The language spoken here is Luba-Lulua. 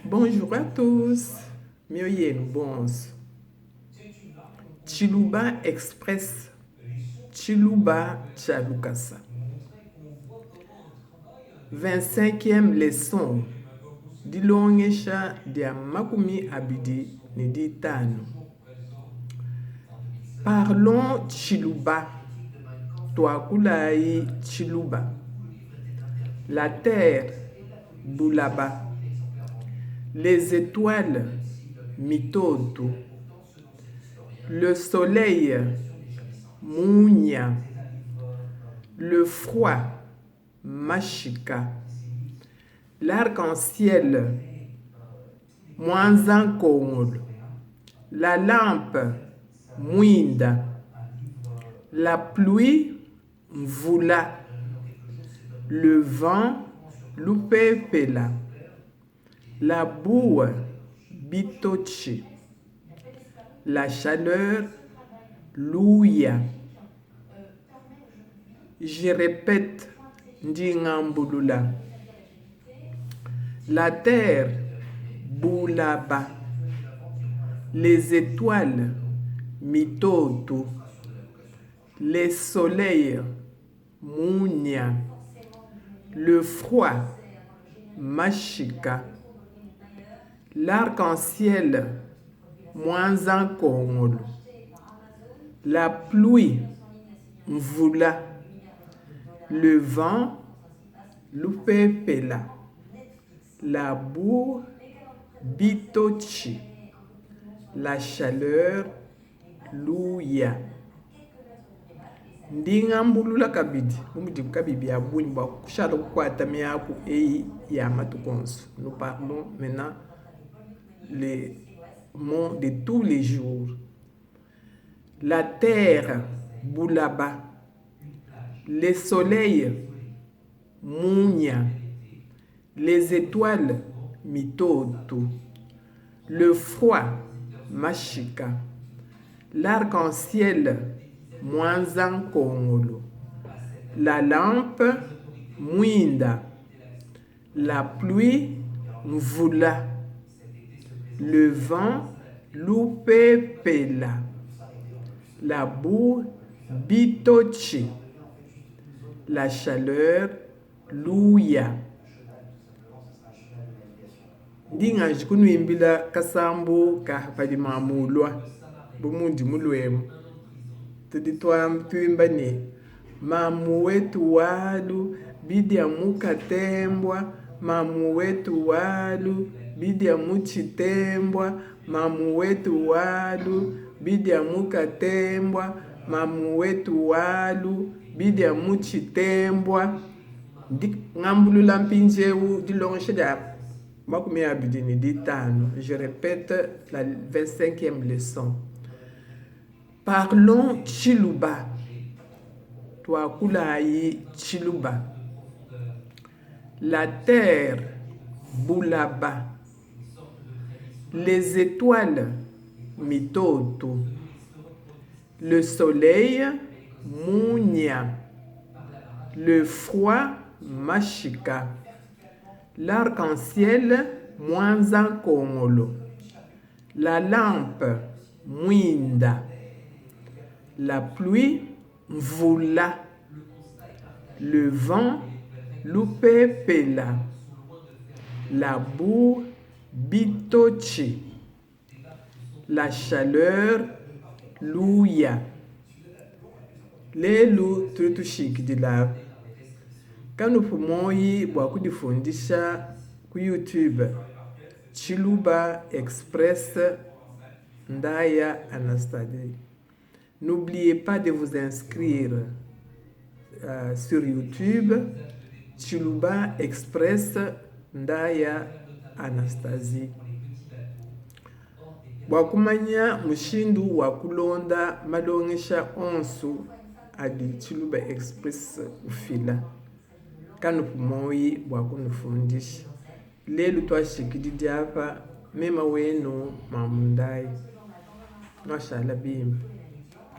Bonjour à tous, mioyo yenu bonso. Tshiluba Express, Tshiluba tshia lukasa. 25e leçon, Dilongesha dia 25. Parlons Tshiluba, Tuakulayi Tshiluba. La terre, Bulaba. Les etoiles, Mitoto. Le soleil, Munya. Le froid, Mashika. L'arc-en-ciel, Mwanza-nkongolo. La lampe, Mwinda. La pluie, Mvula. Le vent, Lupepela. La boue, Bitotshi. La chaleur, Luya. Je répète, Ndi ngambulula. La terre, Bulaba. Les etoiles, Mitoto. Les soleils, Munya. Le froid, Mashika. L'arc-en-ciel, Mwanza-nkongolo. La pluie, Mvula. Le vent, Lupepela. La boue, Bitotshi. La chaleur, Luya. Ndi ngambulula kabidi bu mudibi kabiyi bia bungi bua kushala kukuata miaku eyi ya matuku onso. Nous parlons maintenant les mots de tous les jours. La terre, bulaba. Le soleil, munya. Les etoiles, mitoto. Le froid, mashika. L'arc-en-ciel, mwanza-nkongolo. La lampe, mwinda. La pluie, mvula. Le vent, lupepela. La boue, bitotshi. La chaleur, luya. Ndi nganji kunuimbila kasambu ka padi mamu ulua bu mundi muluemu. Tudi tuimba ne, Mamu wetu walu bidia mu Katembua, mamu wetu walu bidia mu Tshitembua, mamu wetu walu bidia mu Katembua, mamu wetu walu bidia mu Tshitembua. Ndi ngambulula mpindieu dilongesha dia 25, je répète la 25e leçon. Parlons Tshiluba, Tuakulayi Tshiluba. La terre, Bulaba. Les etoiles, Mitoto. Le soleil, Munya. Le froid, Mashika. L'arc-en-ciel, Mwanza-nkongolo. La lampe, Mwinda. La pluie, Mvula. Le vent, Lupepela. La boue, Bitotshi. La chaleur, Luya. Lelu tudi tushikidila apa. Kanupu muoyi bua kudifundisha ku YouTube Tshiluba Express Ndaya Anastasie. N'oubliez pas de vous inscrire sur YouTube Tshiluba Express Ndaya Anastasie. Bua kumanya mushindu wa kulonda malongesha onsu adi Tshiluba Express ufila, kanupu muoyi bua kunufundisha. Lelu tuashikididi apa, mema wenu Mamu Ndaye. Nuashala bimpe.